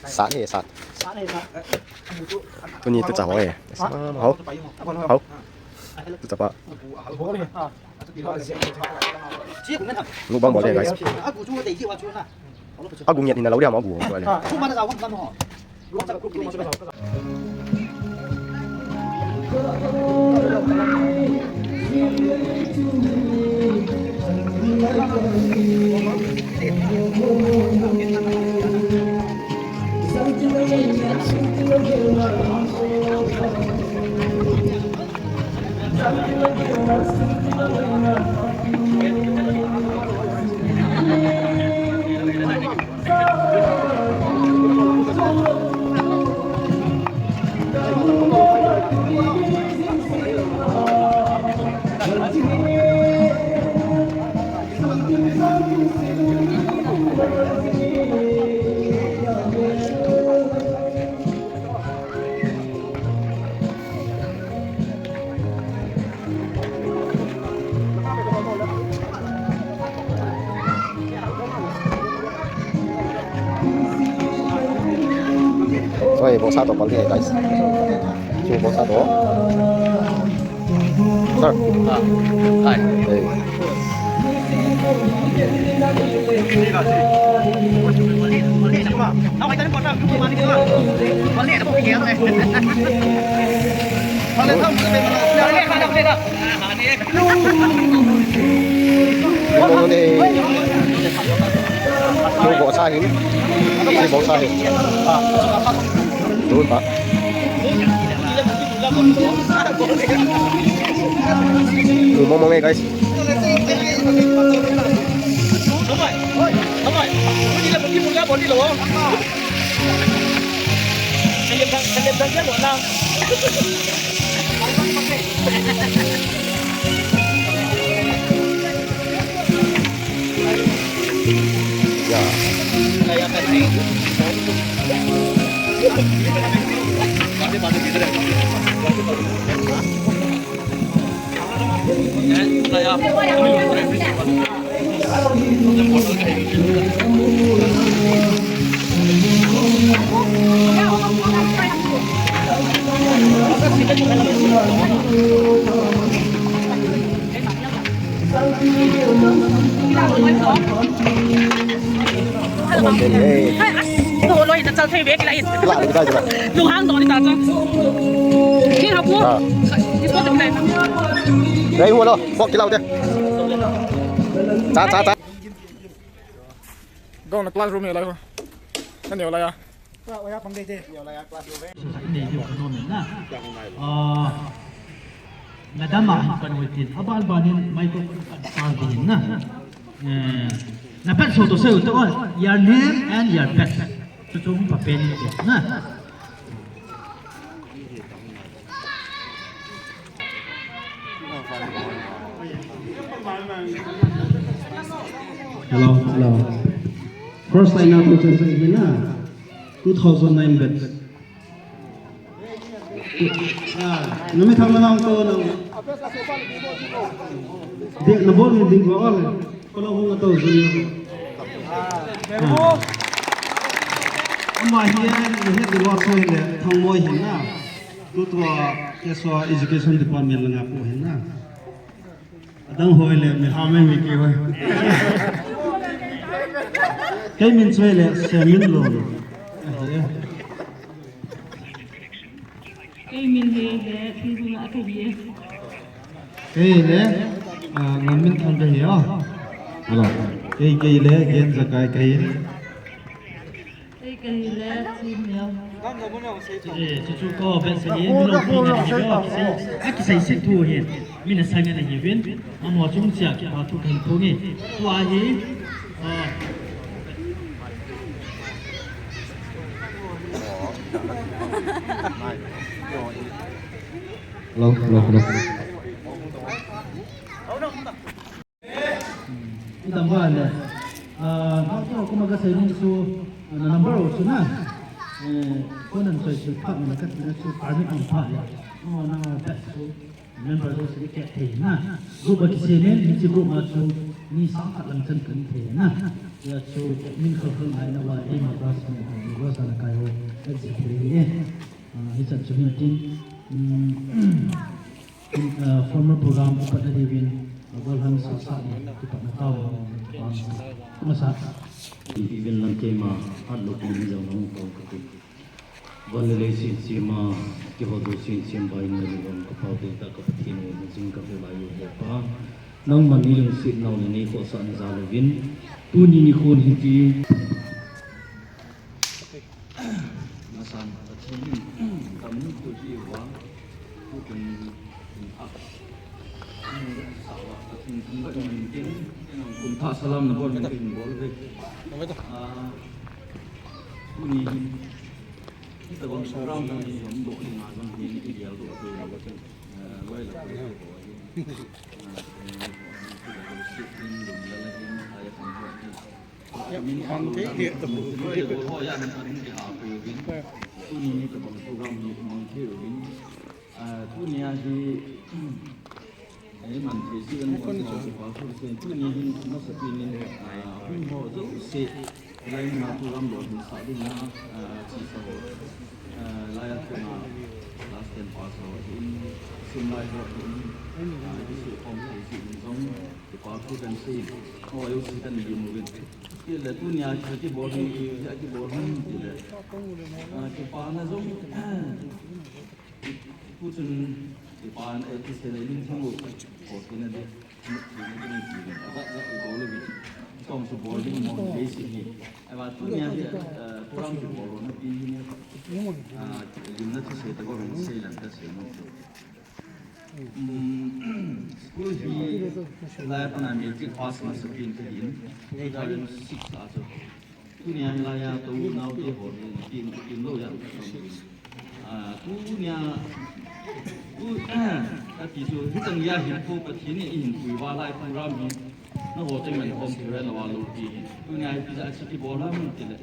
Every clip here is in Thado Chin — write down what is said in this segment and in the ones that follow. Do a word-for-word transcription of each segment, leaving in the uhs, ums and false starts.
Sat he, sat. Tuni tucha ho he. Ho. Ho. Tucha pa. Mukbang bol e, guys. Agu ngiat hina lou dia ma agu. Oi, bosa to pali, guys. Chu bosa to. Sir. Ah, hi. Hey. Ito ni. Ito bosa hin. Ito bosa hin. Doon pa. Ito mo mo, guys. Hey, hey. Hai, as, no, loi, na chal thei ve kila is. Kila, kila, kila. Lunghang no ni ta cha. Kin ha ku. Ah. Is ko te. Hey, wo lo, bok kila u te. Cha, cha, cha. Dong na classroom ni lai ho. Nani lai a. Nei diu ka nom in na. Ah, na dam a hin pan hoi tin. Aban ban in microphone pan sang ding in na. Eh, na batch ho to sei u te o. Your name and your batch. Chu chu hung pa pen in te na. Hello, hello. First line out to say na. Two thousand nine batch. Ah, na mi tham na nang to na. Dia na bol ni ding ko ole. Ko lo hung to junior. Ah. Ama hi ni he di wa so le Thangmoi hin na. Tu tua ke so education department la nga pu hin na. Adang hoi le, mi ham e mi ki hoi. Kei min chu le, Seminlon. Kei min hi le, Thingjung a ka hi e. Kei le, ah, Ngamminthang ka hi e. Hello. Kei, kei le, Genjakai ka hi e. Ei, kei le, Chineo. Eh, chu chu ko, batch sei, mi lo pi na ni ko, sei, a kisei sei thu hi, mi na sang na hi vin, amaho chung chia kipathu kahin thum e. Tua hi, ah. Hello, hello, hello. Idam ba le. Ah, ba to kuma ka sei ni su, ah, na number o su na. Eh, ko nan sei su pa na ka tina su permit ni pa le. Oh, na ba su. Member jouse i kiat thei na. Group a kisem in, hiche group a chu mi sang khat lang chan kan thei na. Hia chu admin khel khel ngai na va, eima classmate ho, Logos a na kai ho, exit thei e. Ah, hichan chu hin tin, um, in, ah, formal program kipat na diuvin, ah, Golhang Sasa ni kipat na tao, ah, masa. Ivin lang keima, hat lo kum hi jong nang tao ka ti. Van le leiset sema, kihou jouse sema, bai na le van ka pau te ta ka Pathen u, jing ka pe lai u he pa. Nangma nei lungset nau le nei khohsah na jal uvin. Tuni nikhon hiti. Nasan Pathen in, tam ni tu hi wa, tu kin, kin ak. Sa wa Pathen kin ba kin kin, kin kum tha salam na bol, kin bol ve. Ah, tuni. Hitabang program hi hung doh ding a jong hi i gel doh thei lou chun, eh, loi la ko ko hi. Ah, eh, lung la la hin a ya kan ho hi. Min hang thei thei to. Ho ya nan an ki ha ko uvin. Tuni hitabang program hi mang thei uvin. Ah, tuni a hi Ei, man thei jeh in, kipa thu sen, tuni hin masapen in, ah, hung ho jouse, lai mun a program lou hin sah ding a, ah, chesa ho, ah, lai a kona, class ten pass ho hin, simlai ho hin, ah, kisu khom thei jeh in jong, kipa thu kan sei, ho jouse kan lim uvin. Kile tuni a kibol hin, kibol hin, kile. Ah, kipana jong, Tuchun, kipa, eh, kisei le lungthim u, ko tina de, tina de, tina de, tina de, tina de, kong su bol ding mo, basic ni. Ava tunia, eh, program ki bol na pi ni. Ah, lim na kisei ta ko sei lan ta sei mo. Hmm, school hi, lai a pat a matric pass masapen kahin, two thousand six a chu. Tunia hilai a tou naote ho hi, tin, tin lou ya. Ah, tunia, tu, kati chu, hitang ya hin ko Pathen in eihin pui uva lai program hi, nangho teng man khom thei lou a lou pi hi. Tunia hi pi ja chu kibol ham tile.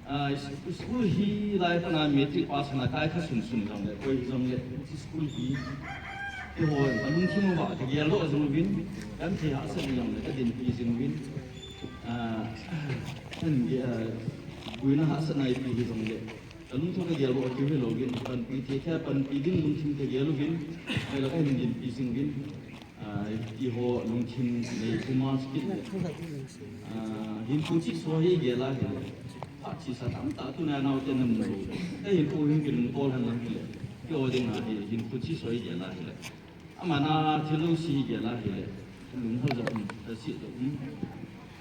Ah, school hi lai a pat a matric pass na kai kha sun sun jong le, koi jong le, school hi, keiho, ka lungthim uva, ka gel doh jing uvin, kan thei hahsat jong le, ka dinpi jing uvin. Ah, kan, ah, puina hahsatna ipi hi jong le. Ka lungthim ka gel doh keu hilou vin, panpi thei thei, panpi ding lungthim ka gel uvin, ahilou ka hin dinpi jing uvin. Ah, keiho lungthim nei kuma skill le. Ah, hinkho chih so hi gel a hile. Phat chesa tamtah tunia naote na mu lou. Ka hinkho hin kilungtol hen lang hile. Keiho ding a hi hinkho chih so hi gel a hile. Ama na thil lou si gel a hile. Lung ho jong um, ta si jong um.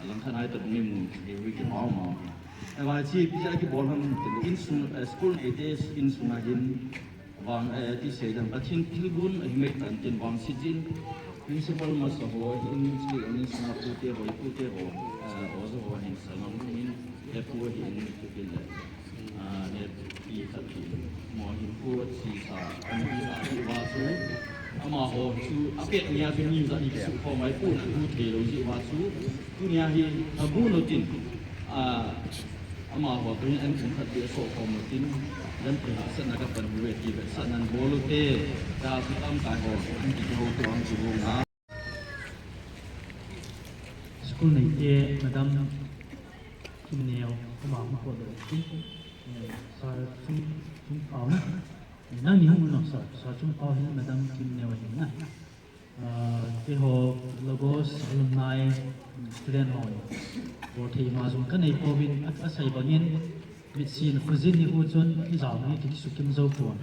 Alang khat ai ta bung i mu, he wi ki mau mau. Ava chi pi a kibol ham te insung, eh, school neite insung a hin vang, eh, ti sei dang Pathen thilgon ahi mai tan tin vangset jin. Principal masa ho hin school a insung a pute ho, pute ho, eh, oja ho hin sangam hin, eh, pu hin tu kin le. Ah, eh, pi khat hi, mo hin ko chesa, kan pi sa hi va chu, amaho chu, apet nia chu ni ja ni kisu khom mai pu na thu thei lou jeh va chu, tunia hi, abu lou tin, ah, amaho tu hin an kum khat pi so khom lou tin, dan pi hahsatna ka pan hu ve ti vetsahna bol u te, ta chu tam kai ho, an ti ho tu ang chu na. School neite, madam, Kimneo, ama hung pot lou tin, eh, Sir Chung, Chungpao na. Eh, nangni hung un o Sir, Sir Chungpao hin Madam Kimneo ahi na. Ah, keiho Logos alumni student ho. Bol thei ma jong ka nei pouvin a, asei bangin, mitsin khojin ni u chun, ijao ni kisukim jou pon.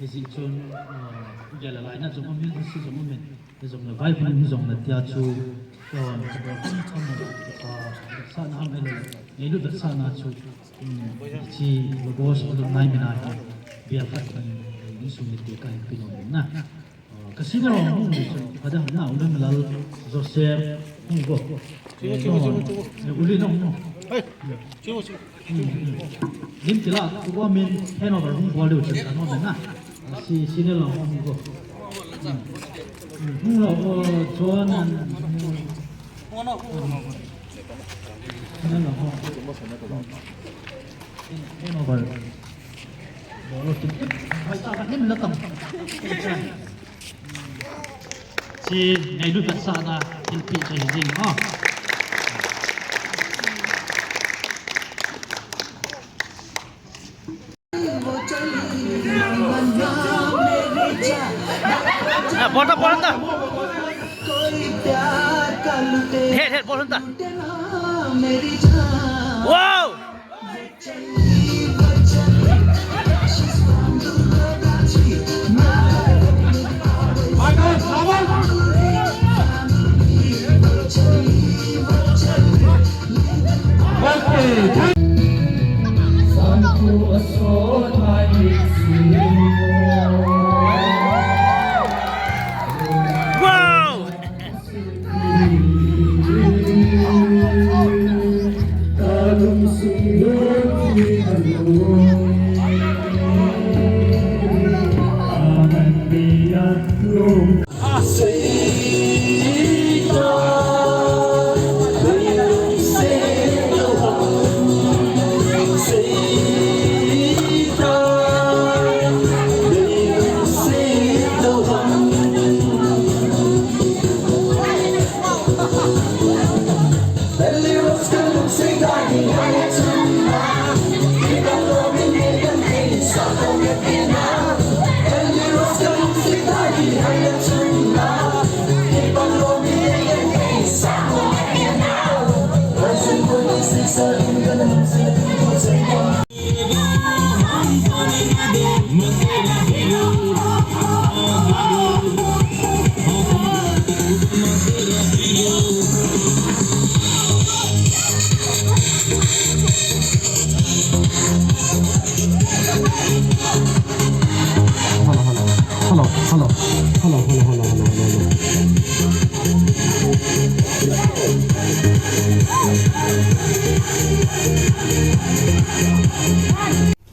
Hijeh chun, ah, gel a lainat jong um in, thusim jong um in, hijongle Bible in hijongle tia chu, ah, kabol kham kham, ah, vetsahna ham ahilou, ngailut vetsahna chu, um, hiche Logos alumni min a hi, bial khat, um, insung mite kahin pe nom in na. Ah, ka senior ho hung chu, Father Hamna, U Lamlal, Joseph, hung go. Eh, no, eh, U Li no, no. Lim tila, tu ko min handover hung bol diu chu ka nom na. Si, senior lo hung ko. Hmm. Hmm, hung lo, oh, John and, hmm. Senior lo, oh. Handover. Bol lo chu. Hai ta ka lim la tam. Ngailut vetsahna thilpeh chu hi jing, oh. Ah, bol ta, bol ta. Het, het, bol ta. Wow! Wow! Hello, hello, hello, hello, hello, hello, hello, hello, hello.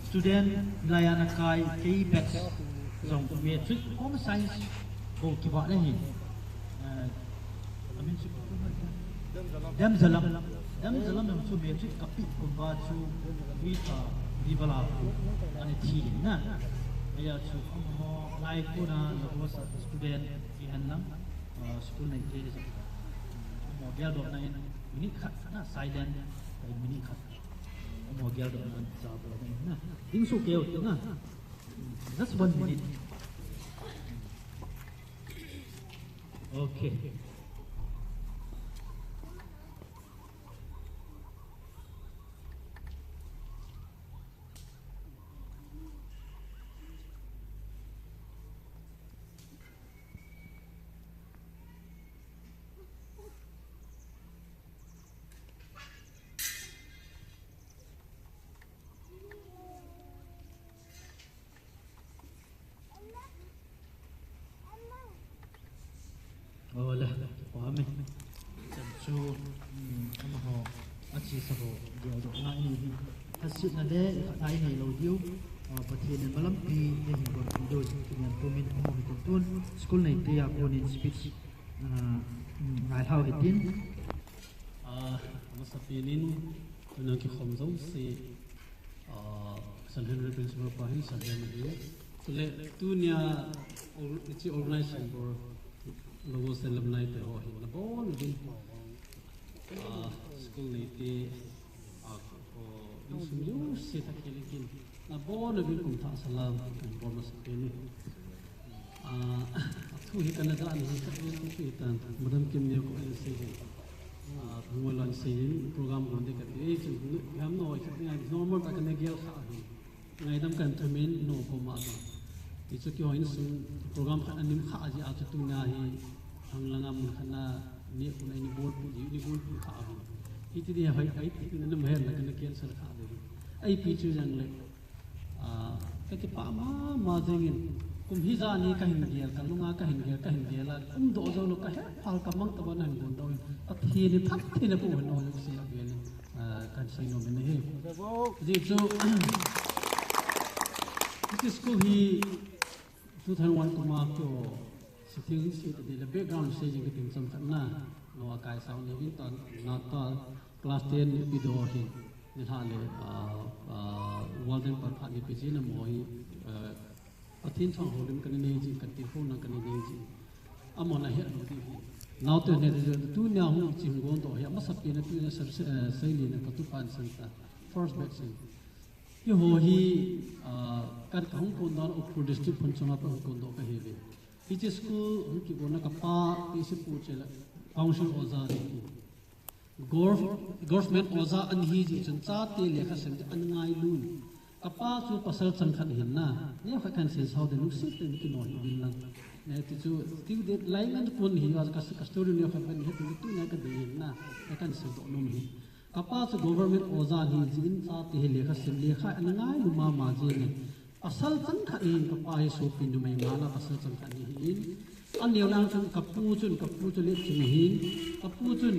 Student, hilaiya nakai kei batch jong matric home science bou kivah le hi. Eh, amin chu Demzalam. Demzalam jong chu matric kapeh kum uva chu Rita Divala ana thi hin na. Hijeh chun amaho lai kona Lagos a student kihen lang, ah, school neite jong. Amaho geldohna in minute khat na silent, minute khat. Amaho geldohna in jabol na. Ding soh kei o ti na. Just one minute. Okay. Ole, pame. Chan chu, um, amaho, achesa ho, geldohna ini hi. Lhasetna le, ikhatna inei lou diu. Ah, Pathen in malampi, eihin bolpi diu, chu kinian pumin amaho hi tun tun. School neite a konin speech, ah, um, ngailhau hitin. Ah, amasapen in, tuna kikhom jouse, ah, Saint Henry Principal pa hin sabian ahi. Chule, tunia, or-, hiche organization board, Lagos alumni te ho hin, nabonchauvin, ah, school neite, ah, insung jouse tah khat le kin, nabonchauvin kum thah salam, kum bol masapen in. Ah, athu hi kana dah ni hi, khat nin athu hi tan, Madam Kim neo ko ana sei hin. Ah, thangvah lou ana sei hin, program gon ding kati, eh, chun, ham no, khat nin, normal tah kana gel kha hin. Ngaidam kahin thumin, no ko ma ba. Hichu keiho insung, program khat anim kha jeh a chu tunia hi, thang langa mun khat na, ni ko na ni bol pu di, ni bol pu kha hin. Hiti di hai, hai, hiti na ma hen la kana cancel kha di. Ahi pi chu jong le. Ah, ka kipah mama jengin, kum hijat ni kahin gel, ka lunga kahin gel, kahin gel a, umdoh jou lou, kahet phal, kamang tobang nahin bol doh in, Pathen in phatthei naboh hen o jong sei a gel in, ah, kahin sei nom in ahi. Hijeh chun, hiche school hi two thousand one kum a ko, Sitting seat a ding le background stage in kating chomkhat na. No, akai sao ni vin ta, na ta class ten ni pi do hin. Ni lha le, ah, ah, warden pa phat ni pi jin a mo hi, ah, Pathen thang houlim kana nei ji, kati ho na kana nei ji. Amahon ahet lou diu ahi. Naote neh ding, tunia hung ching gon doh hi, amasapen a tunia sep, eh, seilin a katupan santa. First batch in. Keiho hi, ah, kan kahung kondoh na Ukhrul District phun chunga pa hung kondoh kahiuve. Hiche school hung kigonna kapa, P C Pu chela, council oja ahi. Gov-, government oja ana hi jeh chun chate lekha sim ding ana ngailu. Kapa chu pasal changkhat ahin na. Neokhat kahin seisao ding lungset tah in kinoi hih uvin lang. Eh, tichu, tiu de, lai ngan kun hi, ka, ka story neokhat ban het ding tunia kadei ahin na. Eh, kahin seidoh nom ahi. Kapa chu government oja ana hi jeh in chate hi lekha sim, lekha ana ngailu mama jeng in. Pasal changkhat ahin, kapa hi sopi numei nga na pasal changkhat ahin. Aneo lang chun kapu chun, kapu chu lep chun ahin. Kapu chun,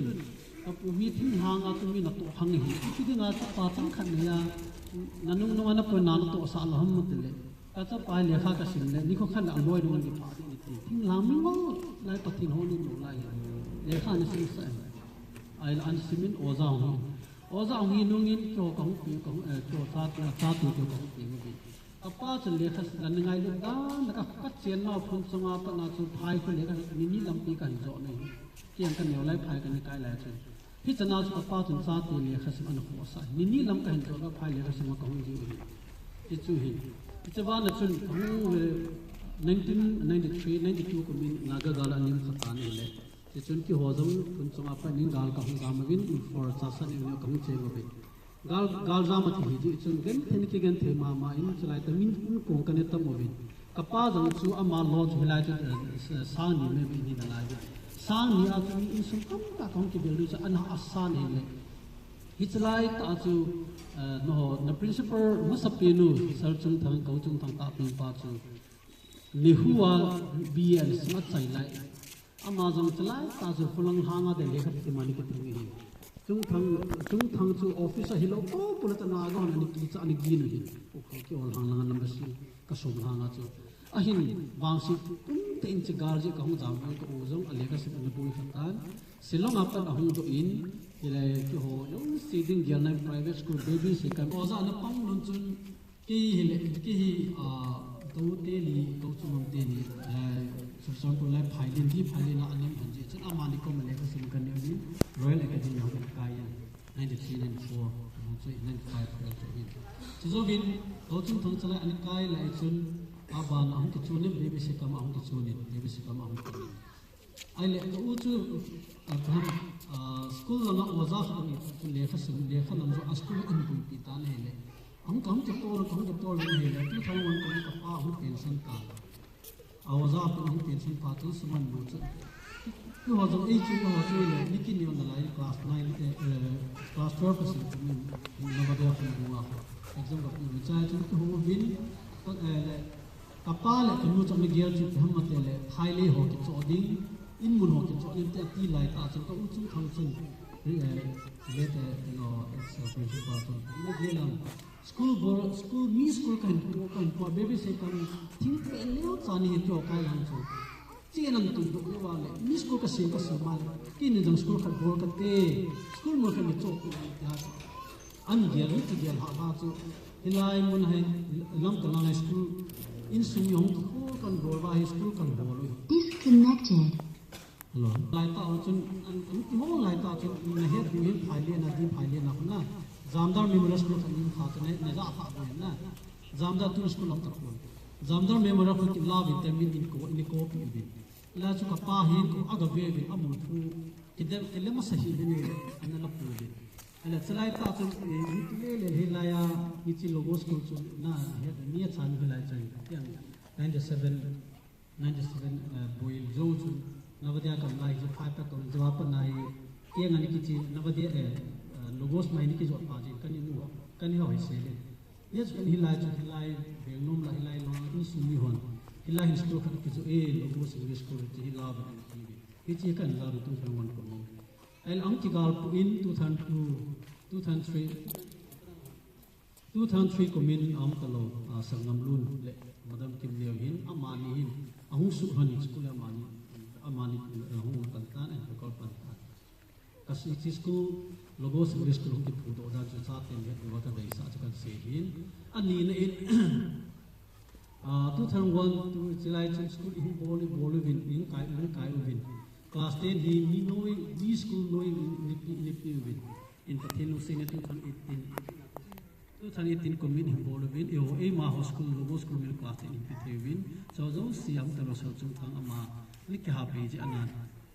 kapu mi thinglhang a chu mi natoh khang ahi. Ipi dinga chapa changkhat neiya, nanung nunga napoh na natohsah lou ham tile. Kachapa hi lekha kasim le, nikho khat le aloi nung kiphah ding ati. Thinglhang mi ngol lai Pathen houlim lou lai. Lekha ana simsah ahi. Ahile ana sim in oja ahung hi. Oja ahung hi nungin keiho kahung pe, kahung, eh, keiho chate, chate keiho kahung pe uve. Kapa chun lekha sim ana ngailut dan a ka, kachennau phun chunga pat na chu phai khu lekha ni ni lampi kahin jot na ahi. Kei jong kaneo lai phai kana kai lai chun. Hiche a chu kapa chun chate lekha sim ana khohsah. Ni ni lam kahin jot a phai lekha sim a kahung ji u ahi. Hichu ahi. Hiche vana chun kahung, eh, nineteen ninety-three, ninety-two kumin Naga gal ana lim kha tan ahile. Hichun keiho jong phun chunga pat in gal kahung jam uvin, Imphal Chassad Avenue kahung cheng uve. Gal, gal jam ati hi jeh chun genthei in kigenthei mama in chulai tah min in kong kana tam uvin. Kapa jong chu ama lou chu hilai chu, eh, sang ni me me ni nalai uve. Sang ni a chu mi insung tamtah kahung kibel diu chu ana asan ahile. Hiche lai tah chu, eh, nangho, na principal masapen u, Sir Chungthang, Kou Chungthang tahpen pa chu. Nehu a B A ana sim a chai lai. Ama jong chulai tah chu kholang lhanga Delhi khat kimani kithing ahi. Chungthang, Chungthang chu office a hilou, o, pula tana ga hon ani kicha ani gin u ahi. Ukhrul kihol lhang langa number six, kasum lhanga chu. Ahin vangset tum tah in hiche gal jeh kahung jam uva ka u jong a lekha sim ana boi kha tan. Shillong a pat ahung doh in, hilai keiho jong si ding gel nai private school baby si kan. Oja ana pang lhon chun Kei hi le, kei hi, ah, Tou teni, Tou Chungam teni, eh, Churachandpur lai Phailin, di Phailin a ana um jeh chun amani koma lekha sim kana neo in, Royal Academy a hung kai in, ninety-three, ninety-four, hung chu ninety-five, hung chu in. Chujouvin, Tou Chungthang chalai ana kai lai chun, abana hung kichon in, Baby Sekam a hung kichon in, Baby Sekam a hung kichon in. Ahile, ka u chu, ah, kaham, ah, school langa oja khat ahi, chu lekha sim, lekha lam jong a school in puipi tan ahile. Ahung, kahung kitol, kahung kitol in ahile, two thousand one kum kapa ahung pension tan. A oja pen ahung pension phat chun suman nu chu. Keiho jong ei chu, keiho chu le, ni kineo nalai class nine, eh, eh, class twelve kasim chun Navodaya khun bunga exam kape uvin chai chun kihou uvin, eh, le, Kapa le kanu chun ana gel chu ipi ham tile, phailei ho kichoh ding, in mun ho kichoh ding ti ati lai tah chun ka u Chungthang chun, eh, le te, you know, ex, uh, principal chun, ana gel a, school bol, school, mi school kahin pu, kahin pu, Baby Sekam thing pen leo cha ni kio kai lang chu. Chen an tun doh lou va le, mi school kasem, kasem ma le, keini jong school khat bol kate, school mun khat ni choh tu ta. An gel, hiti gel ha ha chu. Hilai mun hi, Lamka lang hi school, insung jong school kan bol va hi school kan bol u. Disconnected. Hello. Lai tah chun, an, an, mo lai tah chun, na het ding hin Phailin a, di Phailin a khun na. Jamdar Memorial School khat nin kha chu na, na ja kha bo na. Jamdar tu school lam ta khun. Jamdar Memorial khun kila vin te min in ko, in ko pi vin. Hilai chu kapa hin ko aga ve vin amun phu. Kidem, kile masa hi vin ni, ana la pu vin. Ahile, chulai tah chun, eh, hiti le le hilai a, hiche Logos School chu na, he, mi achan hilai chun, tiang ninety-seven, ninety-seven, eh, boil jo chu, Navodaya kam lai chu, five ta kam jo apa na hi, tiang ani kichi, Navodaya, eh, eh, Logos mai ni kijo pa jin, kani nu, kani ho hi se le. Yes, kan hilai chu, hilai, bel nom la, hilai lo, insung mi hon. Hilai hi school khat kijo, eh, Logos English School, ti hila ba, ti. Hiche kan la, tu kan wan ko. Ahile ahung kigal pu in two thousand two, two thousand three, two thousand three kumin ahung kalou, ah, Sangam Lun le Madam Kimneo hin, amani hin, ahung suh lhon in school amani, amani, eh, ahung pan tan, eh, kal pan tan. Ka hiche school, Logos English School hung kiphudoh dan chu chaten het diuva kadeisah chu kan sei hin. Ani na in, Ah, two thousand one to chilai chun school ihung bol, ibol uvin, ihung kai, ihung kai uvin. Class ten hi mi noi, mi school noi, ni pi, ni pi uvin. In Pathen lungsetna two thousand eighteen. Two thousand eighteen kum in ihung bol uvin, eiho, eima ho school, Logos school min class ten in pe thei uvin. So, jouse a um talou Sir Chungthang ama, ni kiha pe ji anan.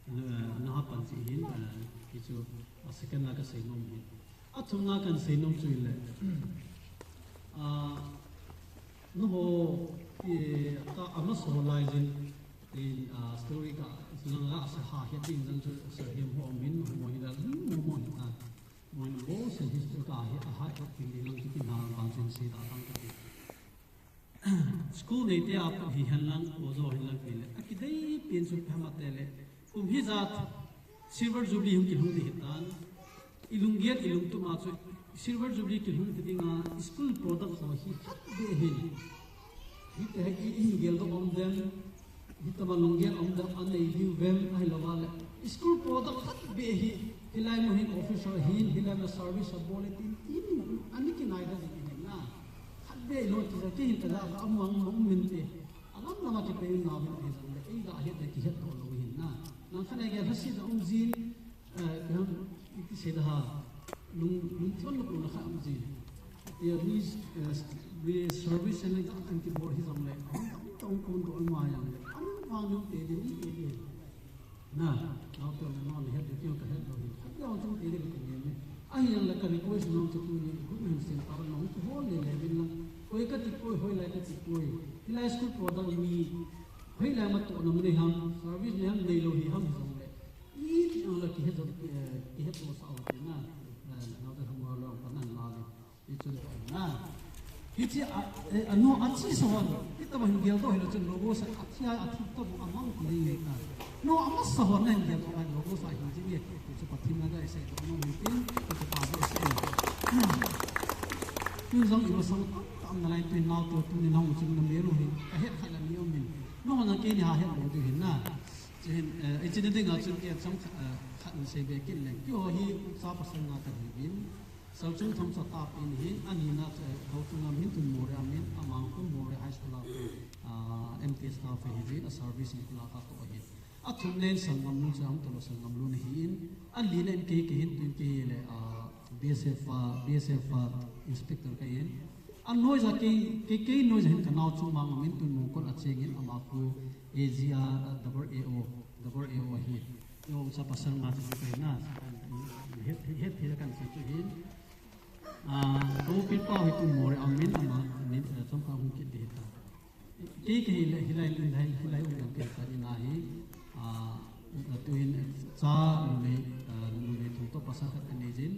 Eh, naha pan ji hin, eh, hichu, a second na kasei nom hin. Athumna kasei nom chu ile. Ah, nangho, eh, ka ama so lai jin, in, ah, story ka, langa sa ha het ding jang chu Sir Hem ho min, ho mo hi la, mo mo hi ta. Mo mo se history ka hi, a ha het ding lang chu kin ha bang jin sei da tang ka ti. School neite a pat hihen lang, oja hihen lang ti le. Akidei pen chu pha mate le. Kum hijat Silver Jubilee hung kilhung ding hitan. Ilunggel, ilungtup a chu Silver Jubilee kilhung ti dinga school product ho hi khat beh hin. Hiti hi i, i geldoh um dem. Hitobang lunggel um dem, anei diu vem, ahilouva le. School product khat beh hi, hilai mun hin officer hin, hilai mun service abol e tin, in, ani kinai da ding hin na. Khat beh lou ti ja, kei hin kaja, ka amang, mang min te. Alam lama kipei nau hin, ei jong le, ei ga het le, kihet lou lou hin na. Nang khat nei gel, hasi da um jin, Eh, kiham, iti sei da ha, lung, lungthon lou na kha am ji. Tia mi, eh, mi service na ka kan kibol hi jong le, am tam tam kon do ma yang le, am vang lung te de, ni te de. Na, nau te na, na het de, kio ka het lou hi. Khat ya jong te de ka ni me. Ahi yang le ka request nong chu tuni, good man sen ta nong chu hol le le bin lang. Koi ka ti koi, hoilai ka ti koi. Hilai school product mi, hoilai ma to na mi nei ham, service nei ham, neilou hi ham jong le. Iti ang la kihet, eh, kihet mo sa o ti na, eh, nau te hamo lo pa nan la le. Hichun na. Hichi a, eh, ano achi sa hon. Hitobang hin geldoh hilou chun Logos a, athi a, athi to amang ko le na. No ama sa hon na hin geldoh a Logos a hin ji ni. Hichu Pathen na ga sei to no hin tin. Hichu pa ga sei. Tun jong ima sa tam tam na lai tun nau to tuni nau chun na mel u hin. Ka het khat la ni um in. No na kei ni ha het lou diu hin na. Chuhin, eh, hiche ni dinga chun kei chomkhat, eh, khat in sei be kit leng. Keiho hi cha pasal nga kahiuvin. Sir Chungthang chu atap in ahin, anina chu, eh, Gauchunga min tun Moreh a min, ama khu Moreh High School a khu, ah, M T staff ahi jin, a service in khu la ka toh ahin. Athumna in Sir Ngamlun chu ahung tolo Sir Ngamlun ahin, alina in kei kahin tun kei le, ah, B S F a, B S F a inspector kahin. Anoija kei, kei, kei noija hin kanao chu Mangmang in tun Mongkol a chengin ama khu A G a, double A O, double A O ahi. Yo, cha pasal nga chu kahin na. Het, het, het kan chu chu hin. Ah, ko pi pa hi tun Moreh a min ama, min, eh, chomkhat hung kit ding ta. Kei kahi le, hilai, hilai, hilai u lang kei ta ina hi. Ah, tuin cha numei, ah, numei thum toh pasal khat kanei jin.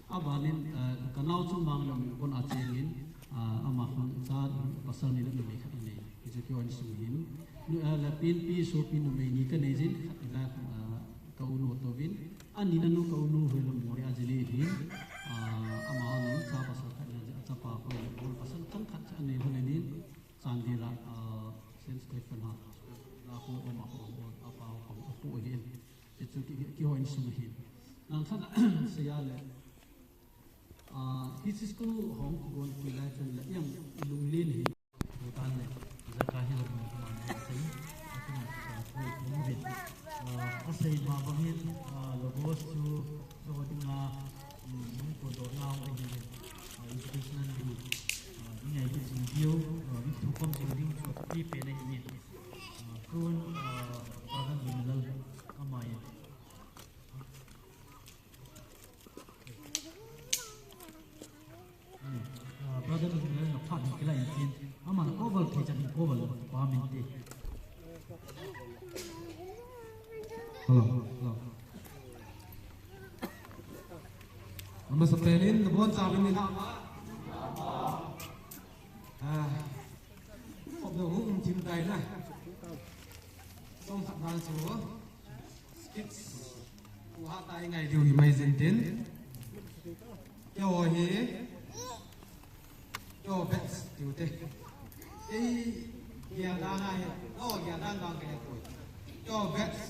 Abanin, ah, kanao chu Manglam kon a chengin, ah, ama khun cha pasal ni le numei khat anei. Hichu keiho insung hin. Nu, ah, la pin pi so pin numei ni kanei jin, khat ila, ah, ka u nu touvin. Anina nu ka u nu hi la Moreh a jili hin. Ah, ama ni cha pasal khat na, chapa ko le, pasal chang khat anei hon anin. Chandel a, ah, Saint Stephen a, la ko, ama ko, apa ko, apu ahin. Hichu ki, keiho insung ahin. Nang khat sei a le, ah, hiche school hung kigon pui lai chun le, yang ilunglen hi. Tan le, jaka hi lo ma ma sei. Akum sa ko ko be. Ah, asei ma bang hin, ah, Logos chu, chu dinga, um, ko do nau ahi. Ah, educational day, ah, i ngai kit jing diu, ah, i thukhom jing diu chu pi pen ahi. Ah, tun, ah, Brother Luminal ama in. Hmm. Ah, Brother Luminal na phat ni kila in tin. Ama na cover thei chan cover pa min te. Hello, hello. Amasapen in nabonchauvin nilhah ma. Ah, khop dou hung um thim tai na. Chomkhat dan chu. Skits. Uha ta i ngai diu hi mai jin tin. Keiho hi. Keiho batch tiu te. Kei gel dan ahi. O, gel dan bang kei poi. Keiho batch.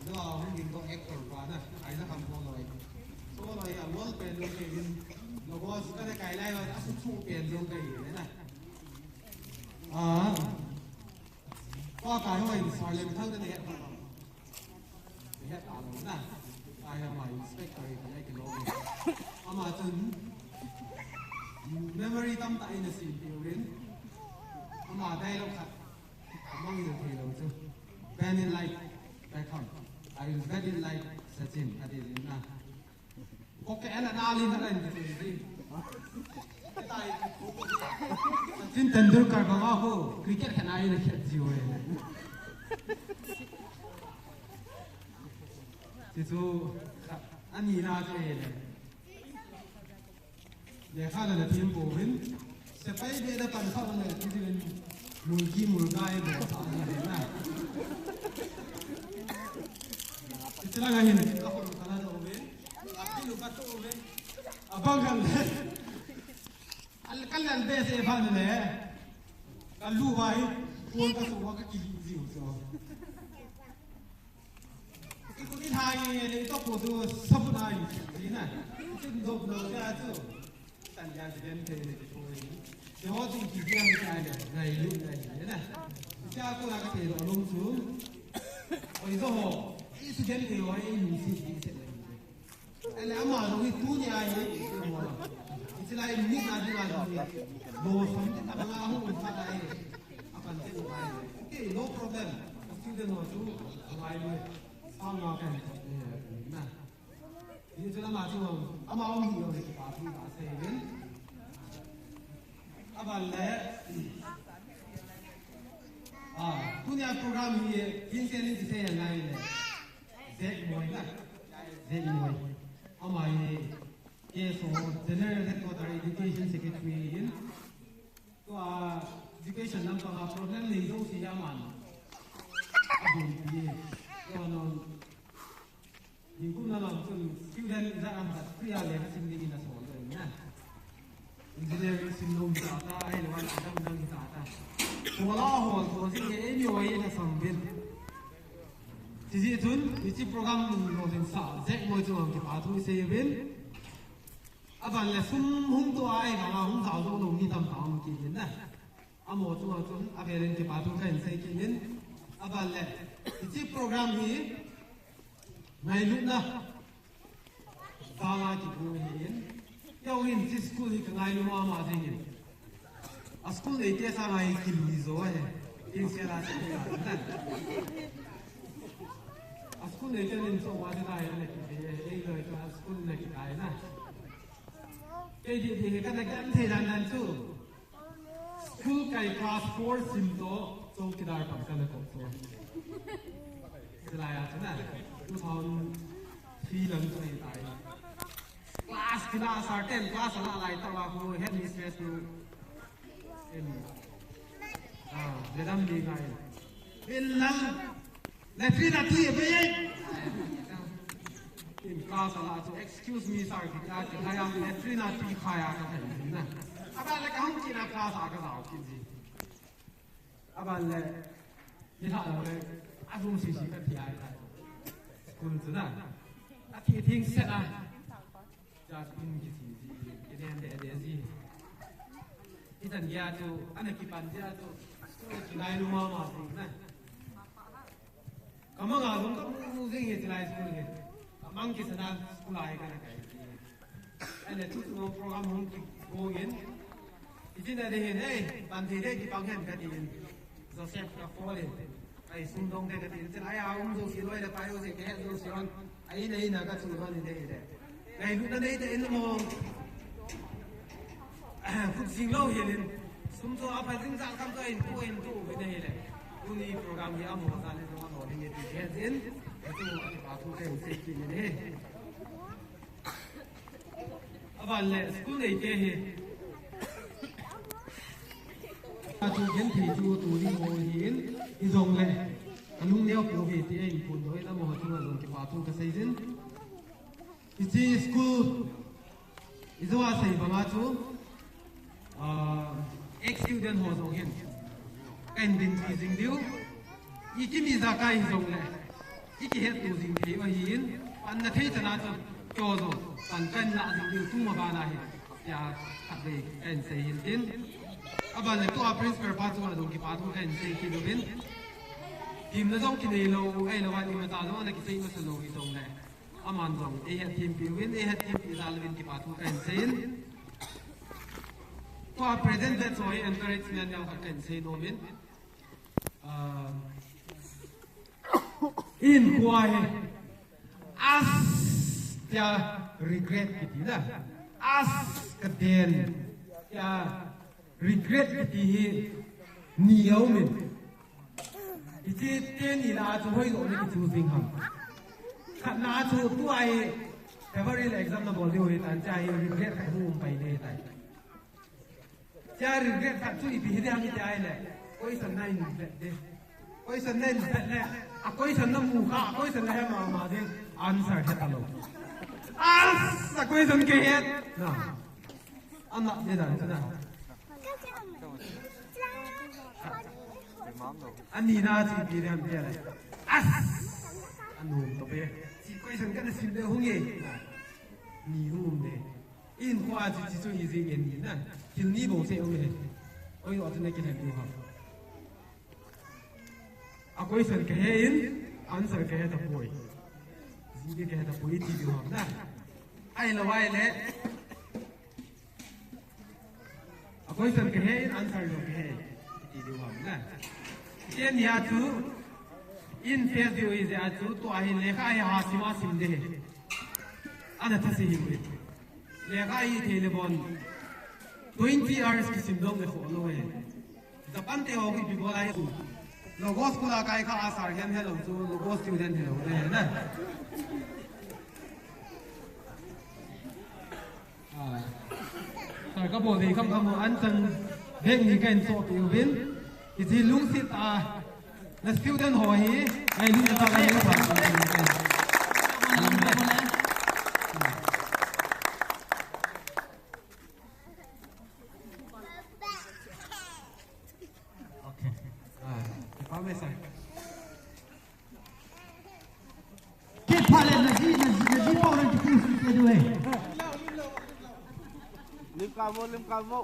Lo a hung ding doh actor pa na. Ai na kham ko loi. So loi a lol pen loi kei in. Logos ka ne kai lai loi. A su chu pen loi kei in na. A, Parliament thang na het ba? Het a lo na. Ai ama inspector i kan ai ke lo. Ama chun memory tamtah in a sim piu in. Ama dialogue khat. Amang in thei lo chu. Bend it like Beckham. I will bend it like Sachin. Ati in na. Ko ke ana na li na len ti ti. Sachin Tendulkar banga ho cricket khen ai na khet ji ho. Ti chu ani na chu e le. Lekha la na thim pouvin. Sepai be da pan kha na ti ti len. Mulki mulkai be sa na na. Ti la ga hin ka ko ka la no ve. Apilu ka to ve. Abang kan le. Al kal al be se phan le. Kalu vai. Pon ka so wa ka ki ji u so. Iku ni thai ni to ko tu sabun ai. Ni na. Tin do no ya tu. Tan ya ji den te ni ko ni. Yo tu ki dia ni ai le. Nai lu nai ni na. Cha ko la ka te lo lung su. Oi zo ho. Isu den te wa i ni si ki se. Ele ama lo hi tu ni ai ni mo la. Isi lai ni na di na di. Lo som ti ta nga hu ta ai. Apan te lo ai. Okay, no problem. Student ho chu ai ni. Sa nga kan na. Ni chu lama chu ama ong hi lo ni pa tu ba se ven. Aban le. Ah, tunia program hi hin se ni se ya ngai le. Zek Moi na. Zek Moi. Ama hi K S O General Headquarter Education Secretary in. Tua education lam panga problem nei jouse aman. Abun pi. Tua non. Ningkum na lam chun student za am khat free a le sim ding in a sol lo na. Engineering sim lo ta ta, ai lo an dang dang ta ta. Ko la ho ko si ke ni oi na sam bin. Ti ji chun, ni chi program lo din sa, Zek Moi chu ang kipa thu sei bin. Aban le sum hung to ai ba la hung zau zo lo ni tam tam ki din na. Amo chu chu a velin kipa thu kan sei ki din. Aban le, ni chi program hi ngailutna. Vanga kipu hi in. Keu in chi school hi ka ngailu mama ding in. A school nei te sanga hi kilui jo he. Kin se la se la. A school nei te nin so wa se la he le ki he. Ei lo ka school nei ki tai na. Kei di di he ka na kan thei dan dan chu. School kai class four sim to, chowkidar pan kana ko to. Silai a chana, two thousand three lang to tai. Class kila sa ten class ala lai ta wa ko headmistress nu. Em. Ah, madam ni ngai. Bilang. Latrine a tui a bei. In class a la chu, "Excuse me, sir," kiti a, kiti a, "Latrine a tui khai a ka thei na." Aban le ka hung kit a class a ka zau kit ji. Aban le, ni tha le, a room sisi ka thi a ka. School chu na. A thi thing set a. Just in kiti ji, kiti ande ande ji. Itan ya chu, ana kipan ya chu, school kinai lu mama ji na. Kamang a lung ka mu mu jing hi chilai school hi. Kamang kisana school a hi kana kai. Ane tu tu program hung kigong in. Ijin a de hin, "Hey, ban thei de kipang hen," ka ti in. Joseph ka phone in. Ai sum dong de ka ti in. Chilai a um jo si loi le pai jo si ke het jo si on. Ai nei na ka chu ron in de de. Ngailutna nei te in mo. Khut jing lou hi lin. Sum chu a pha jing jang kam chu in pu in tu ve nei le. Tuni program hi amo sa le jong amo ni ti he jin. Atu a ti pa thu te se ki ni ne. Aban le school nei te hi. Atu gen thei chu tu ni mo hin. I jong le. Anung neo pu hi ti in pu doi na mo chu jong ki pa thu ka sei jin. Hiche school, ijo a sei banga chu, ah, ex student ho jong hin, kahin dinpi jing diu, i kimi jakai hi jong le, i kihetto jing thei u ahin, panna thei chana chu, keiho jong, pan kahin lah jing diu, tuma bana hi, tia khatvei kahin sei hin tin. Aban le tua principal pa chunga jong kipa thu kahin sei kit uvin. Themna jong kinei lou, ahilou a imacha jong ana kisei masa lou hijongle, aman jong eihet thempi uvin, eihet thempi jal uvin kipa thu kahin seiyin. Tua present batch ho hi encouragement neo khat kahin sei nom in. Ah, in kua hi, as, tia regret kiti na. As, kaden, tia regret kiti hi ni aum in. Hiche teni lah a chu hoijoh le kichu jing ham. Khatna chu tua hi February le exam nabol diu hitan, chua hi regret khat hung um pai ding hitai. Chua regret khat chu ipi hi ding ham iti ahile, question na in vet ding. Question na in vet le, a question namu kha, a question nahe mama ding, answer he talou. As, a question kahet. Na. Ana ding dan chu na. Ani na chu ipi ding ham iti le. As! Anom toh be. Hiche question kana sim le hung e. Ni hung um de. In kua chu hiche chu hi jing e ni na. Thil ni bou seh um e. Oi, o chu na kilhem diu ham. A question kahe in, answer kahe tapoi. Ji kahe tapoi ti diu ham na. Ahilou ahile. A question kahe in, answer jong kahe. Ti diu ham na. Teni a chu, in face diu hi jeh a chu, tua hi lekha hi ha sim a sim ding ahi. Ana thase hi uvin. Lekha hi thei le bon. Twenty hours kisim dong le kho lou e. Japan te ho ipi bol ahi chu. Logos school a kai kha a sir hiam helou chu, Logos student helou le na. Ah. Sir, kabol dei kham kham u, an chan bek ni kahin chohpeh uvin. Hiche lungset a, na student ho hi, ngailut na tah a le pha. Okay. Ah, kipa ume sir. Kipah le, naji, naji, naji pau le, kipah le, kipah le. Lim kamo, lim kamo.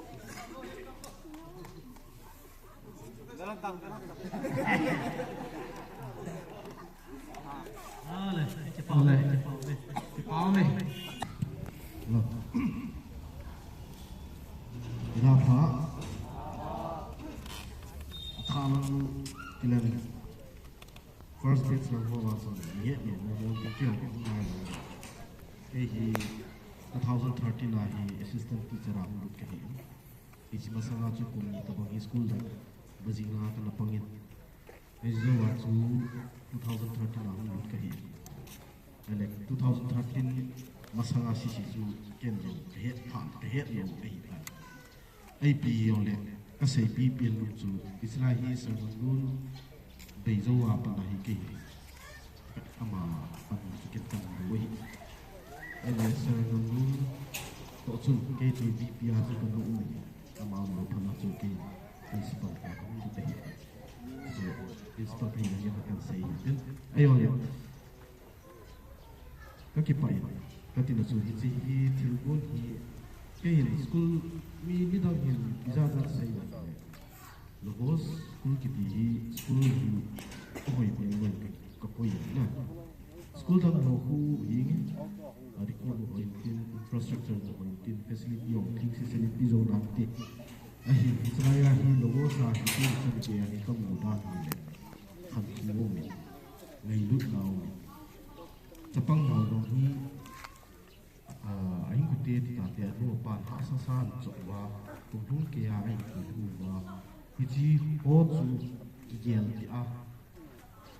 Dalam tang, dalam tang. Ah, le, kipa ume, kipa ume. Kipa ume. Lo. Ila pha. Thalang kilen. First batch lang ho vang chun, mi het lou, mi het lou, mi het lou, mi het lou. Kei hi two thousand thirteen a hi assistant teacher a hung lut kahi. Hiche masanga chu kum ni tobang hi school dang, bajing langa kana pangin. Hiche jouva chu two thousand thirteen a hung lut kahi. Ahile, two thousand thirteen masanga sese chu ken jong kahet pha, kahet lou ahitai. Ipi jongle, kaseipi pen nom chu, hiche lai hi Sir Ngamlun bei jouva pat ahi kei. Ama pan chu ken tam lou ahi. Ahile Sir Ngamlun toh chun kei chu V P a chu kana um in. Ama umlou phat a chu kei principal a kahung lut ahi. Chu principal kahi jeh a kahin sei ahi. Ahijongle, kakipah in, katina chu hiche hi thilgon hi, kei hin school mi, midang hin ijat jat sei le, Logos school kiti hi school hi ahoi poi poi ka, kakoi in na. School dang ho khu hi nge, a, dikon hoi tin, infrastructure hoi tin, facility hoi tin, facility jo dan te. Ahin, hiche lai a hi Logos a hi tin, facility a hi kamu dan hi le, khankho um in, ngailutna um in. Chapang ho jong hi, ah, a inkote tita te anu apan hahsa sa in choh uva, kum lhung keiya a inkote uva, hiche ho chu kigel peh a,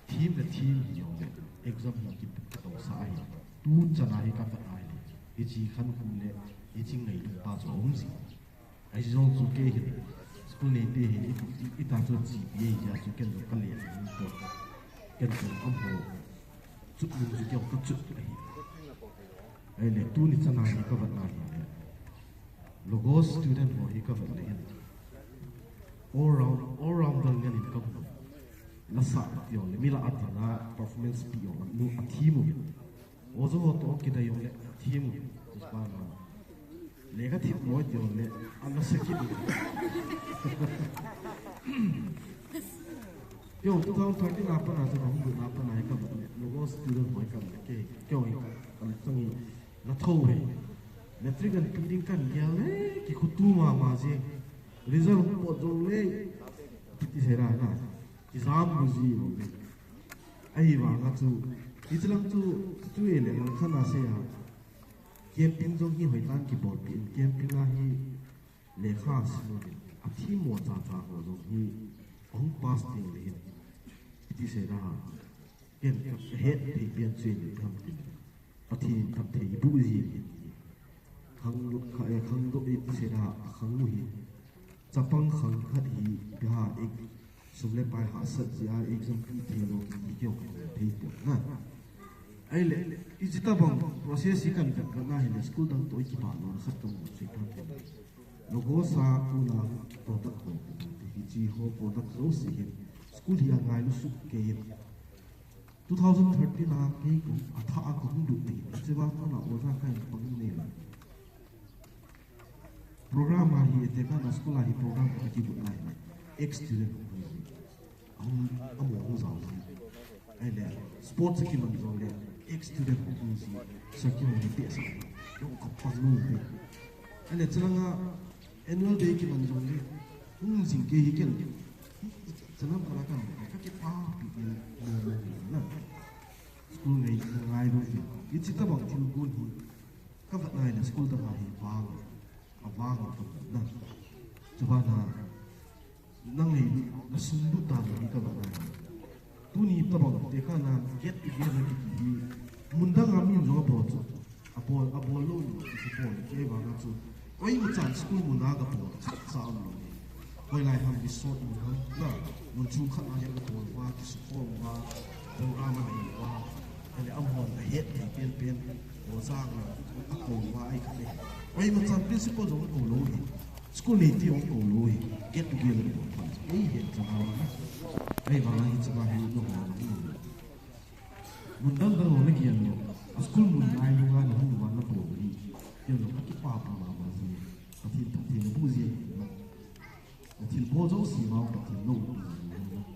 them le them hi jongle, exam hi ki, kitousah ahi. Tu chan a hi kavet a ahile, hiche khankho le, hiche ngailut pa chu aum jing. Ahi jong chu kei hin, school neite hin, i, i, ita chu G P A hi a chu ken jong ka le hin po. Ken jong am ho. Chut nung chu kei ka chut ahi. Ahile, tuni chan a hi ka vet na hi le. Logos student ho hi ka vet le hin. All round, all rounder ngen in ka mu. Lasa ti jongle, mi lah a tina performance pi jongle, nu a thi mu. Ojo ho toh kidei jongle, thim, chuspa na. Lekha thim loi ti jongle, ana sakit. Yo, two thousand thirteen a pat a chu kahung lut a pat a hi ka vet le, Logos student ho hi ka vet le, kei, kei hi ka, ka vet chang hi, na tho hi. Matric kan pe ding kan gel le, kikhutu mama jeng. Result hung pot jong le, ipi ti sei da na. Kijam bu ji lo le. Ahivang a chu, hiche lang chu, chu e le lang khat na sei a. Camping jong hi hoitan kibolpeh in, camping a hi lekha sim uvin, athemmo chacha ho jong hi ahung pass ding le hin. Iti sei da ha. Ken kahet thei pen chu in ham tin. Pathen phatthei boh jing in. Khang, kha, eh, khangdoh iti sei da ha, akhang u hi. Chapang khang khat hi, biha ek, sum le pai hahsat jeh a exam pe thei lou kiti keu thei pon na. Ahile, hiche tobang process hi kan vet vet na hile, school dang toh i kibah louna khat kamu chu ipi ham tile, Logos a kona product ho, hiche ho product jouse hin, school hi angailu suk kei in. Two thousand thirteen a kei kong, athah a kahung lut ahi, hiche vang kona oja kahin pang nei le. Program a hi, tekahna school a hi program a kigot na hile, ex student ho hi, ahung, amaho hung jao ji. Ahile, sports a kiman jongle, ex student ho hung ji, circle ho hi behseh, jong ka pang nom e. Ahile, chulanga annual day kiman jongle, hung jing kei hi ken, chulanga kala kan, ka kipapi in, na, na, na, na. School ngai, ngailu in. Hiche tobang thilgon hi, ka vet na hile school dang a hi vang, avang ka vet na. Chubana, na ngailu, na sunglut dan hi ka vet na hi. Tuni tobang tekahna get together kiti hi, mun dang a min jong abol chu. Abol, abol lou, abol, kei vang a chu. Koima chan school mun a kabol khat cha um lou hi. Hoilai ham resort mun ham, na, mun chung khat a hin kabol uva, kisukhom uva, program anei uva, ahile amahon ahet thei pen pen, oja na, akou uva, ahi khat e. Koima chan principal jong akou lou hi. School nei ti jong akou lou hi. Get together bol phat. Eihet chan a uva na. Ahivang a hiche va hi, no, no, no. Mun dang dang ho na gel lou. A school mun ngailunga na hung uva na bol hi. Gel lou, ka kipapi mama ji. Pathen, Pathen na boh ji. Na thilbol jouse vang Pathen na umpi ji hen lang.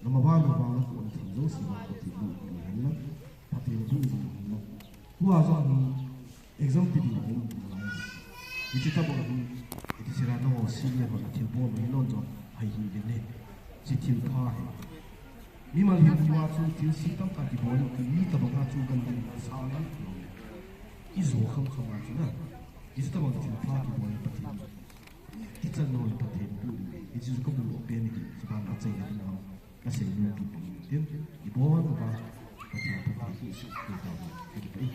Na maban na vang na kon thil jouse vang Pathen na umpi hen lang. Pathen na boh ji hen lang. Tua jong hi exam pe ding a um lai. Hiche tobang hi, iti sei da, nangho senior ho na thilbol mai lon jong, hai hi le ne. Hiche thil pha hi. Mimal hinkho a chu thilse tamtah kibol in, mi tobang a chu gan ding sa ngai. I jo kham kham a chu na. Hiche tobang thil pha kibol in Pathen. Ichan lou in Pathen pu. Hiche chu ka mu lou pen hi. Chuban a chaina ding a ka sei nom pi pen tin. I bon ba Pathen Pathen pu su ku ta. Ka kipah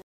e.